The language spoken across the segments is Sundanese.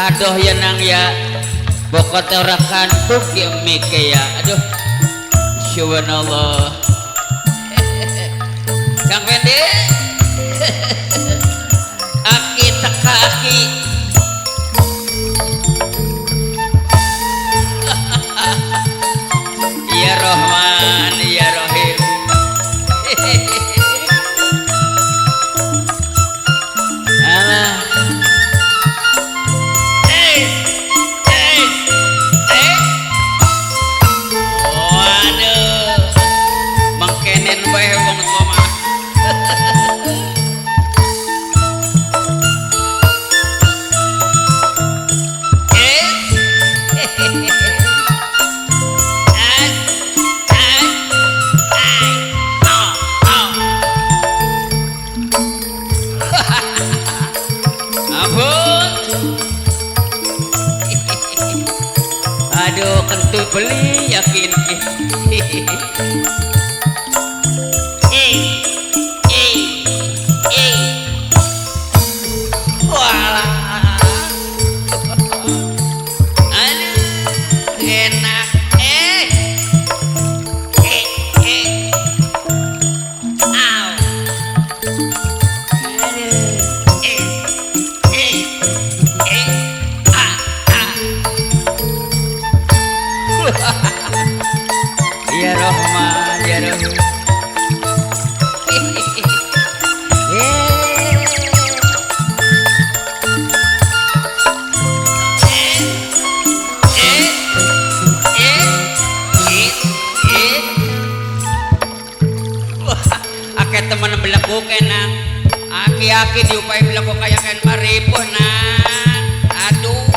Aduh ya nang ya. Pokoknya ora kantuk ya mike ya. Aduh. Subhanallah. Kang Fendi. Aki teka aki. Ya Rahman ya Rahim. Alah. Waduh. Mengkenen bae wong tua mah. Aduh, kentu beli yakin. Walah. Aduh, enak. Au. Aduh. Ah, ah. Ya Rahman ya Rahim. Wah, akeh temen belekuk nang. Aki-aki diupai belekuk kaya ken maripuh nang. Aduh.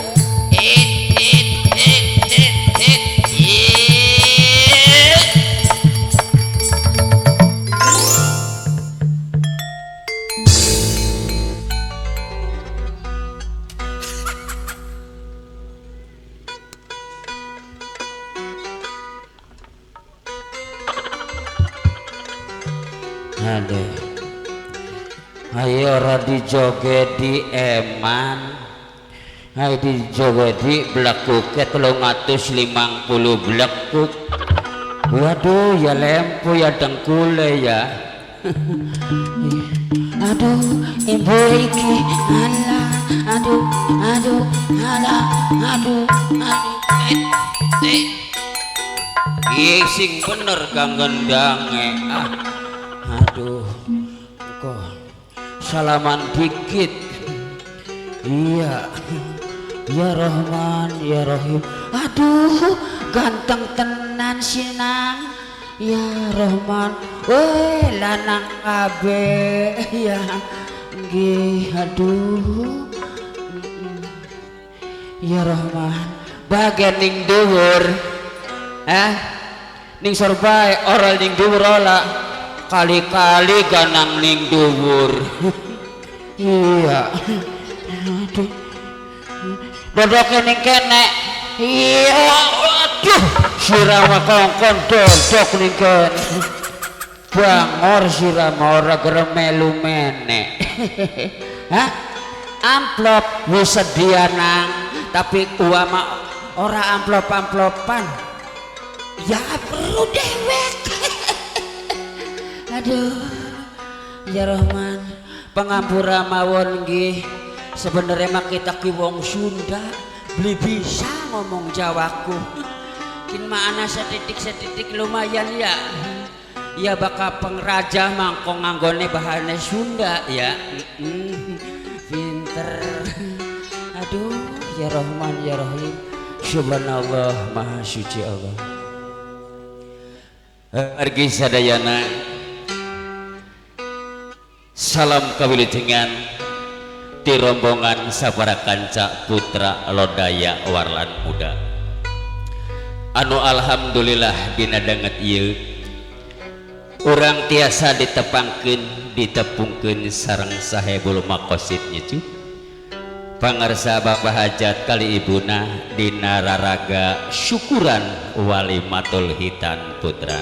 Aduh. Ayo ora dijogedi eman. Ayo dijogedi blekuke 350 blekuk. Waduh ya lempu ya dengkule ya. Aduh, ibu iki alah, aduh, aduh, alah, aduh, aduh. Iki sing bener kang gendange. Ah. Aduh, kok salaman dikit. Iya, ya Rahman ya Rahim. Aduh, ganteng tenan sinang. Ya Rahman, weh lanang kabeh. Ya, nggih, aduh. Ya Rahman, bagian ning dhuwur. Ning sorbae ora ning dhuwur ora. Kali-kali ganang ning dhuwur. Iya. Aduh. Dodoke ning kene. Iya, aduh. Sirama kongkon dodok ning kene. Bangor sirama ora gerem melu mene. Hah? Amplop wis sedia nang, tapi uama ora amplop-amplopan. Ya perlu dewek. Aduh, ya Rahman, pengampura mawon nggih. Sebenarnya mah kita ki wong Sunda, beli bisa ngomong Jawaku. Kin maana setitik-setitik lumayan ya. Ya bakal pengraja mangkong nganggone bahane Sunda ya. Pinter. Aduh, ya Rahman ya Rahim. Subhanallah, maha suci Allah. Argi sadayana. Salam kawilujengan di rombongan sabara kanca putra Lodaya Warlan Muda. Anu alhamdulillah dina danget ieu urang tiasa ditepangkeun ditepungkeun sareng sahebul maqasid nyecu. Pangarsa Bapak Hajat kali ibuna dina raraga syukuran walimatul hitan putra.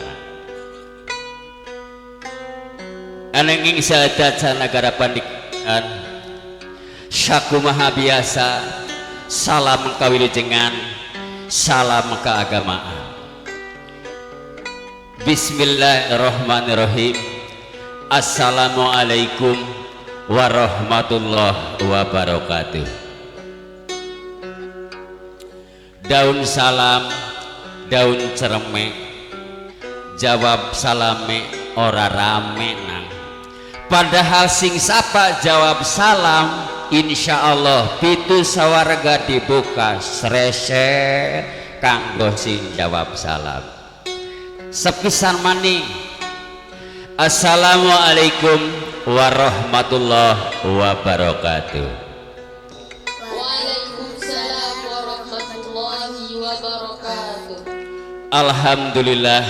Ananging sacaca nagara pandikan sakumaha biasa Salam kawilujengan, salam keagamaan. Bismillahirrahmanirrahim. Assalamualaikum warahmatullahi wabarakatuh. Daun salam, daun cereme, jawab salame ora rame nang. Padahal sing sapa jawab salam, insya Allah pitu sawarga dibuka srese kanggo sing jawab salam. Sepisan maning. Assalamualaikum warahmatullahi wabarakatuh. Waalaikumsalam warahmatullahi wabarakatuh. Alhamdulillah,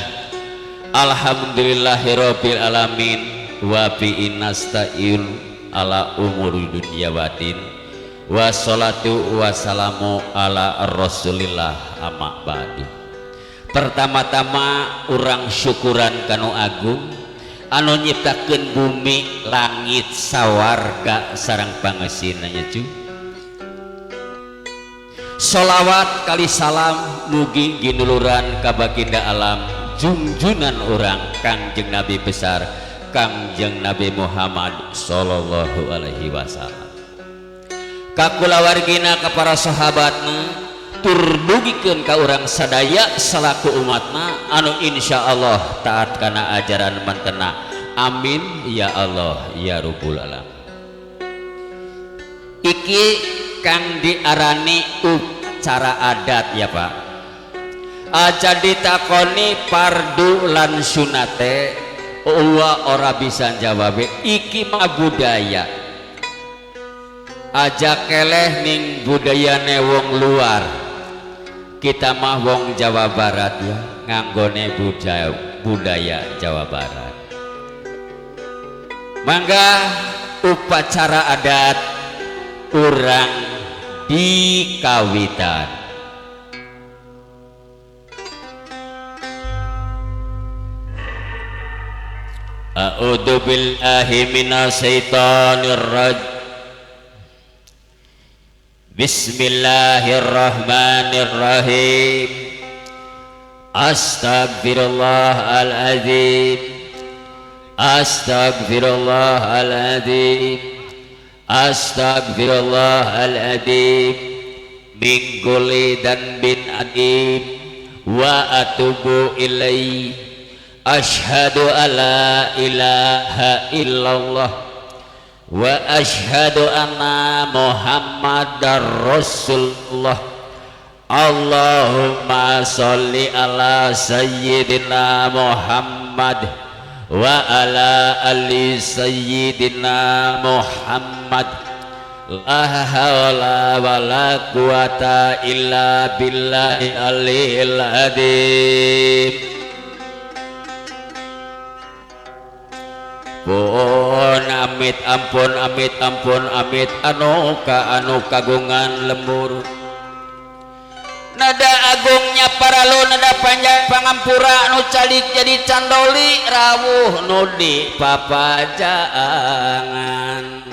alhamdulillahirabbil alamin wa bi nasta'in ala umuri dunya watin. Wassalatu wassalamu ala rasulillah amma ba'du. Pertama-tama urang syukuran kanu agung anu nyiptakeun bumi langit sawarga sareng pangesina nya cu. Sholawat kali salam mugi ginuluran ka baginda alam junjunan urang Kangjeng Nabi besar Kangjeng Nabi Muhammad sallallahu alaihi wasallam. Ka kulawargina ka para sahabatna tur dugikeun ka urang sadaya salaku umatna anu insyaallah taat kana ajaran mantena. Amin ya Allah ya rabbul alamin. Iki kang diarani upacara adat ya Pak. Aja ditakoni fardu lan sunate uwa ora bisa jawabe. Iki mah budaya. Aja keleh ning budayane wong luar. Kita mah wong Jawa Barat ya, nganggone budaya Jawa Barat. Mangga upacara adat urang di kawitan. A'udzu billahi minasyaitonir rajim. Bismillahirrahmanirrahim. Astagfirullahaladzim, astagfirullahaladzim, astagfirullahaladzim. Min kulli dzanbin adzim wa atubu ilaih. Asyhadu alla ilaha illallah wa asyhadu anna Muhammadar Rasulullah. Allahumma sholli ala sayyidina Muhammad wa ala ali sayyidina Muhammad. La haula wa la quwata illa billahi aliyil azim. Pun amit ampun amit ampun amit anu ka anu kagungan lembur. Nada agungnya paralu nada panjang pangampura nu calik jadi candoli rawuh nu di papajangan.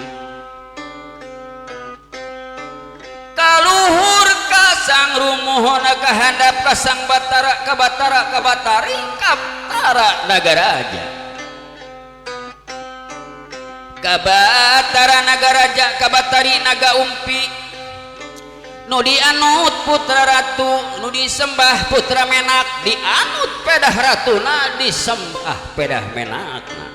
Kaluhur kasang rumuhona kahandap kasang batara kabatara kabatari kaptara nagaraja. Kabatara nagaraja kabatari naga umpi nu dianut putra ratu nu disembah putra menak dianut pedah ratuna disembah pedah menakna.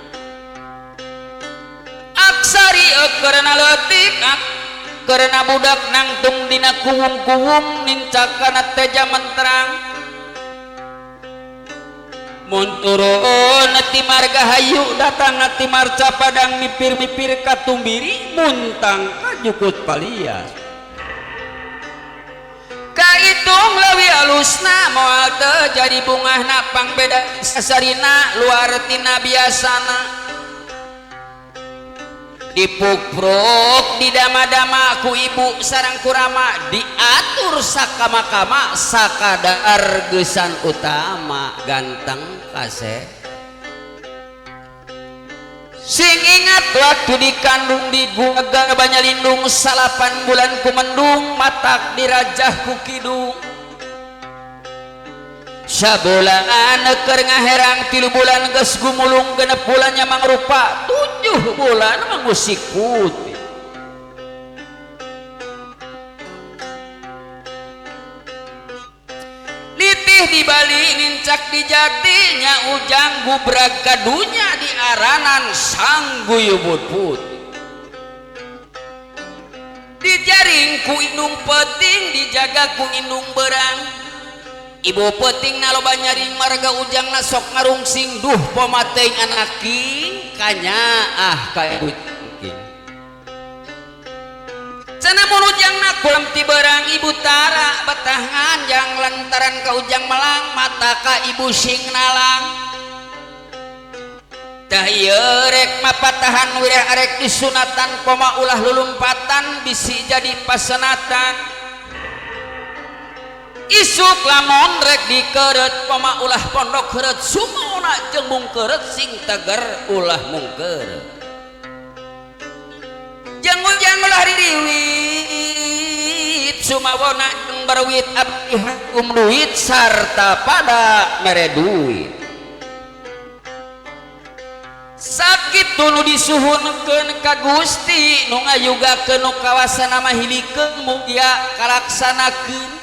Aksari karena leutik karena budak nangtung dina kuwung-kuwung nincakana teja menterang. Mun turun ti Margahayu datang ti Marca Padang mipir-mipir katumbiri muntang ka jukut palias. Kaitung leuwih alusna moal teu jadi bungahna pangbeda sarina luar tina biasana. Dipukpruk didama-dama ku ibu sareng ku rama diatur sakama-kama sakadar geusan utama ganteng kaseh. Sing ingat waktu dikandung di gua Banyalindung 8 bulan ku mendung matak dirajah ku kidung. Sabulan keur ngaherang 3 bulan geus gumulung 6 bulan nya mangrupa 7 bulan mangusik putih. Nitih di Bali nincak di jatinya ujang gubrag kadunya di aranan sang guyubut putih. Dijaring ku indung peting dijaga ku indung berang. Ibu peting na loba nyaring marga ujang na sok ngarungsing duh pomateng anaking kanyaah ka ibu king. Cenah mun ujang na kulam ti berang ibu tara betah nganjang lantaran ka ujang melang mata ka ibu sing nalang. Tah ieu rek mapatahan wireh arek disunatan koma ulah lulumpatan bisi jadi pasenatan. Isuk lamun rek dikeret poma ulah pondok heureut sumona jeung mungkeureut sing teger ulah mungkeureut. Jeung ujang ulah ririwit sumawona jeung barwit abdi hukum duit sarta pada mere duit. Sakitu nu disuhunkeun ka Gusti nu ngayugakeun nu kawasana mah hilikeun mugia kalaksanakeun.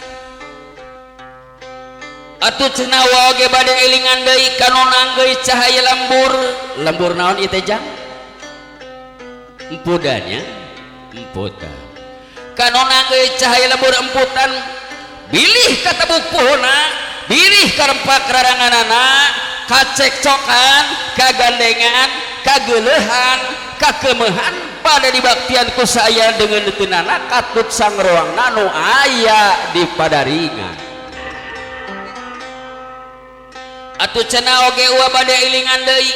Atuh cenah oge bade elingan deui ka nu nanggeui cahaya lembur. Lembur naon ieu teh jang? Empudannya, emputan. Ka nu nanggeui cahaya lembur emputan bilih katebuk puhuna, bilih karempak raranganana, kacekcokan, kagandengan, kageuleuhan, kakemehan pada dibaktian ku saya dengan tenana katut sang roang nu aya di padaringan. Atuh cenah oge uwa bade ilingan deui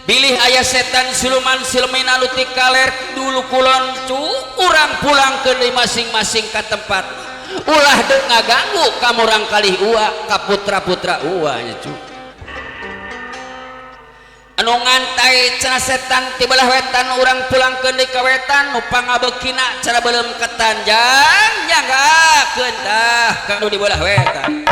bilih aya setan siluman silmina nu ti kaler dulu kulon cu urang pulangkeun deui masing-masing ka tempat ulah deuk ngaganggu ka murang kalih uwa ka putra-putra uwa nya cu. Anu ngantai cenah setan ti belah wetan urang pulangkeun deui ka wetan nu pangabekina cenah beuleum ketan jang nyanggakeun tah ka nu di belah wetan.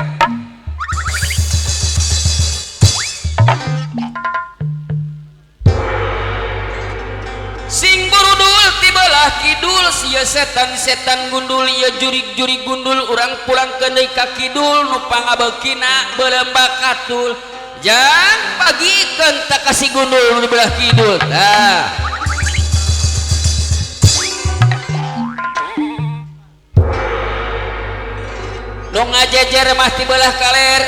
Sing burudul ti belah kidul sia setan-setan gundul ieu jurig-jurig gundul urang pulangkeun deui ka kidul nu pangabekina beuleum bakatul jang pagikeun ta ka si gundul nu di belah kidul tah. Nu ngajejer mah ti belah kaler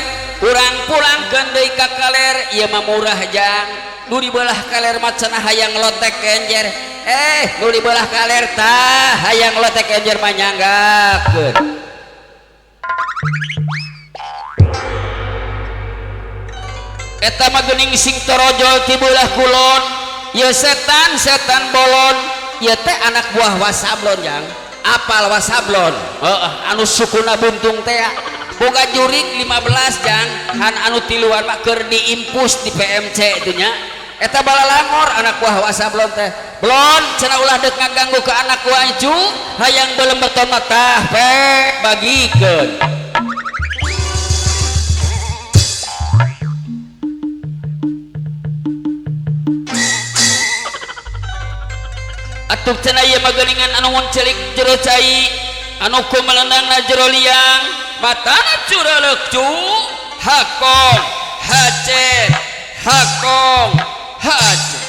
urang pulangkeun deui ka kaler ieu mah murah jang. Nu di belah kaler mah cenah hayang lotek enjer nu di belah kaler tah hayang lotek enjer mah nyanggakeun. Eta mah geuning sing torojol ti belah kulon ieu setan setan bolon ieu teh anak buah wasablon jang. Apal wasablon heeh anu sukuna buntung teh boga jurig 15 jang han anu tiluan mah keur diimpus di PMC itu nya. Eta balalangor anak buah wasablon teh blon cenah ulah deuk ngaganggu ke anak buah cu hayang beuleum beton mah tah pe bagikeun. Atuh cenah ieu mah geuningan anu nguncelik jero cai anu kumelendangna jero liang matana curaleuk cu hakong hacet hakong hacet.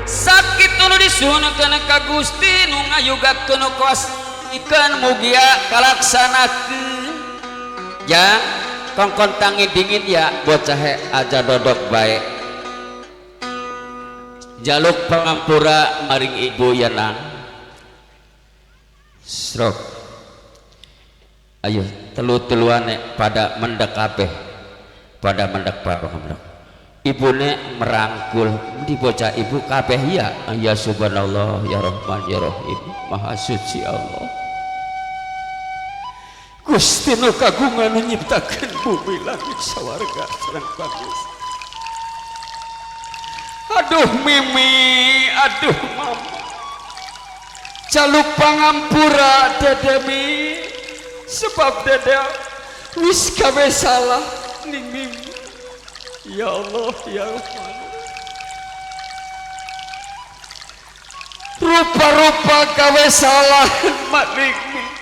Sakitu nu disuhunkeun ka Gusti nu ngayugakeun nu kawas ikan mugia kalaksanakeun. Jang kongkon tangi dingin ya bocah aja dodok bae. Jaluk pangampura maring ibu ya nang. Stroke. Ayo telu-teluane pada mendek kabeh. Pada mendek bareng. Ibune merangkul di bocah ibu kabeh ya. Ya subhanallah ya Rahman ya Rahim. Maha suci Allah. Gusti nu kagungan nyiptakeun bumi langit sawarga sareng bagus. Aduh Mimi, aduh Mama, jaluk pangampura Dede Mi, sebab Dede wis gawe salah ning Mimi. Ya Allah ya Rahman, rupa-rupa gawe salah maning Mimi.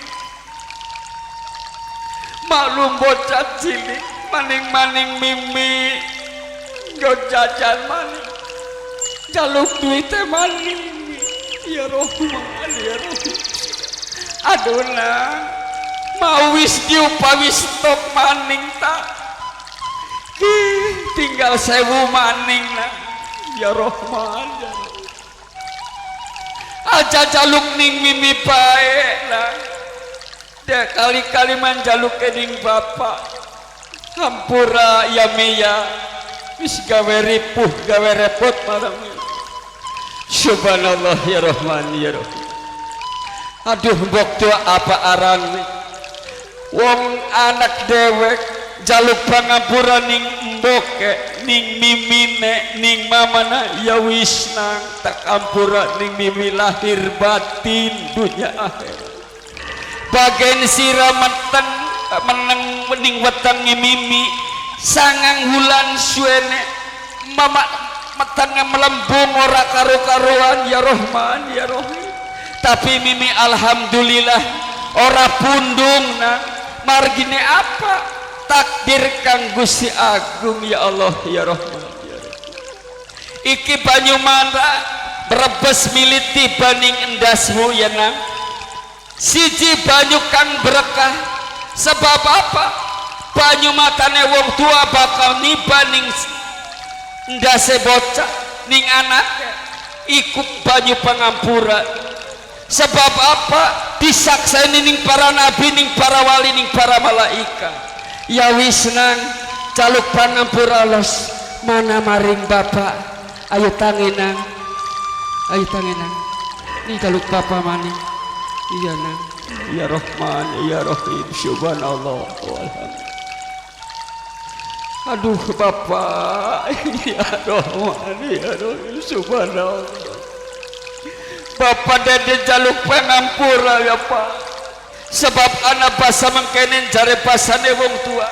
Maklum bocah cilik maning-maning Mimi nggo jajan maning, jaluk duite maning. Ya Rahman ya Rahim. Aduh nang, mau wis diupawi stok maning tak, tinggal 1000 maning nang. Ya Rahman ya Rahim. Aja jaluk ning Mimi bae nang. Dia kali-kali manjaluk ning bapak. Hampura ya Mia, wis gawe ripuh gawe repot marang. Subhanallah ya Rahman ya Rahim. Aduh mbok tua apa aran wong anak dewek jaluk pangampura ning mboke ning mimine ning mamana, ya wis nang tak ampura ning Mimi lahir batin dunya akhirat. Bagian sira meteng meneng ning wetenge Mimi 9 wulan suwene mama metenge melembung ora karu-karuan. Ya Rahman ya Rahim. Tapi Mimi alhamdulillah ora pundung nang, margine apa takdir kang Gusti Agung. Ya Allah ya Rahman ya Rahim. Iki banyu mata brebes militi baning endasmu ya nang, siji banyu kang berkah. Sebab apa? Banyu matane wong tua bakal niba ning ndase bocah ning anake, iku banyu pangampura. Sebab apa? Disakseni ning para nabi, ning para wali, ning para malaikat. Ya wis nang, jaluk pangampura los mana maring bapak. Ayo tangi nang, ayo tangi nang, ini jaluk bapak maning. Iya nang. Ya Rahman ya Rahim. Subhanallah walhamdulillah. Aduh bapak, ya Rahman ya Rahim. Subhanallah. Bapak Dede jaluk pangampura ya Pak. Sebab anak basa mengkenen jare basane wong tua,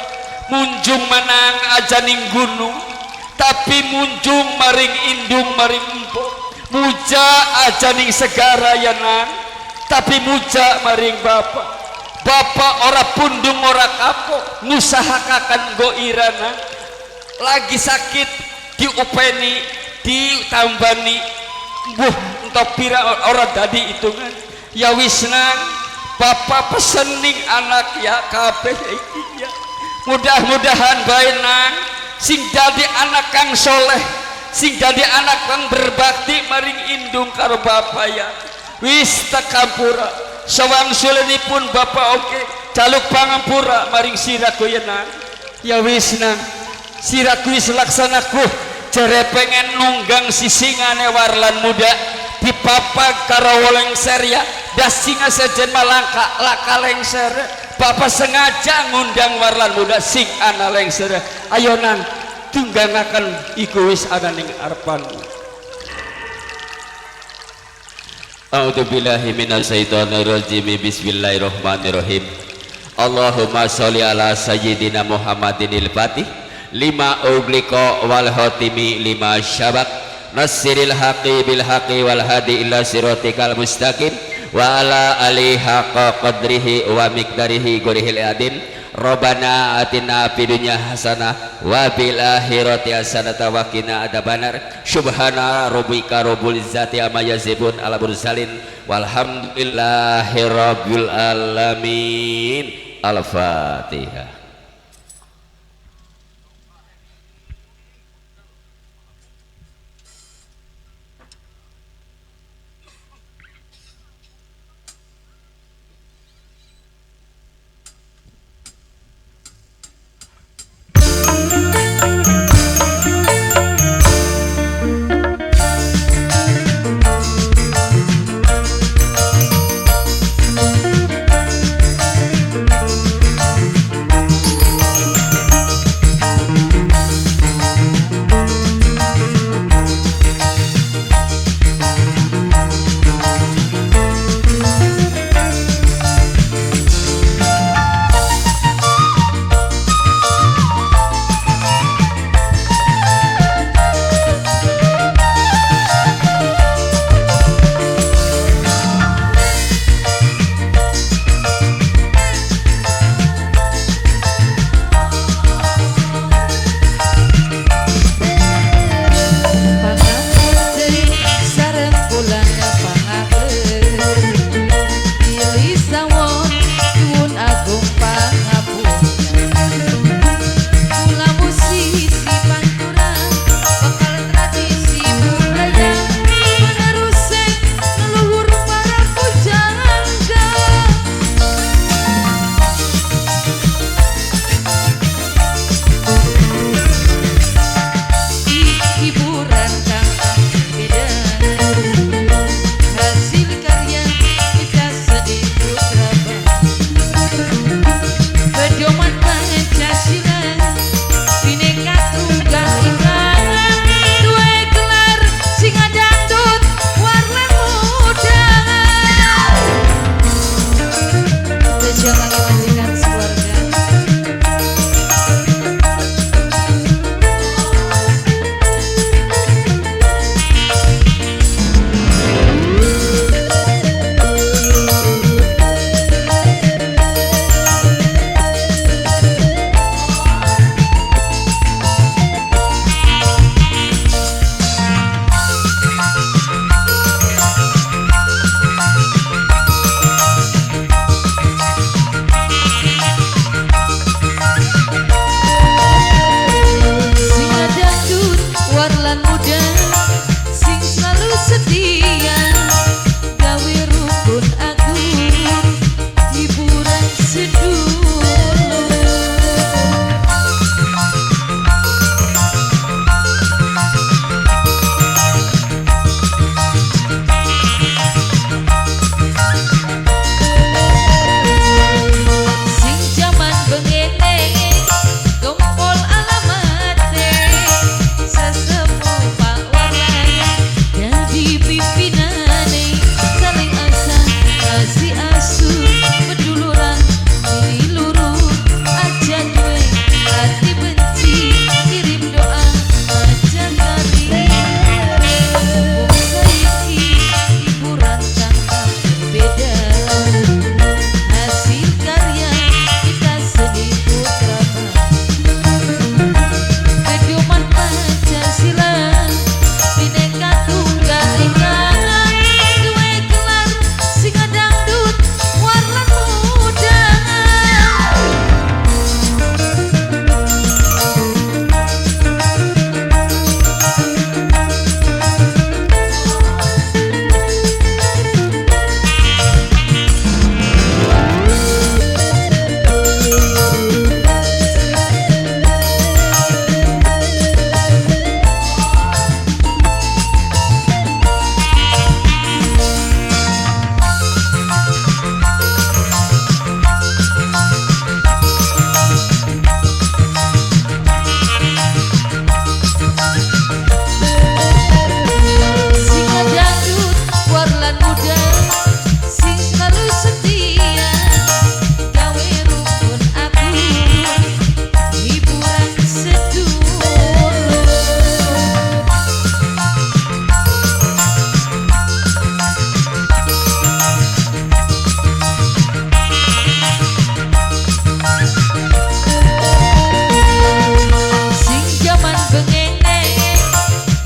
munjung menang aja ning gunung, tapi munjung maring indung maring empok. Muja aja ning segara ya nang, tapi muja maring bapak. Bapak ora pundung ora kapok, ngusahakaken go irana. Lagi sakit diupeni, ditambani, mbuh entok pira ora dadi hitungan. Ya wis nang, bapak pesen ning anak ya kabeh iki ya. Mudah-mudahan bae nang, sing dadi anak kang soleh, sing dadi anak kang berbakti maring indung karo bapak ya. Wis tekampura sawangsulenipun bapak oke jaluk pangampura maring siraku ya nang. Ya wis nang, siraku wis laksanaku jere pengen nunggang sisingane warlan muda dipapag karo lengser ya, das singa sejen malangka laka lengser. Bapak sengaja ngundang warlan muda sing ana lengser. Ayo nang, tunggangaken iku wis ana ning arepanmu. A'udzubillahi minasyaitonirrajim. Bismillahirrahmanirrahim. Allahumma sholli ala sayyidina Muhammadinil Fatih lima ugliqa wal khatimi lima syabak nasiril haqi bil haqi wal hadi ila siratikal mustaqim wa ala alihi haqqa qadrihi wa miqdarihi gurihil adim. Rabbana atina fid dunya hasanah wa fil akhirati hasanah wa qina adzabannar. Subhana rabbika rabbil izzati amma yasifun ala mursalin walhamdulillahi rabbil alamin. Al-Fatihah.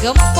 Gempol.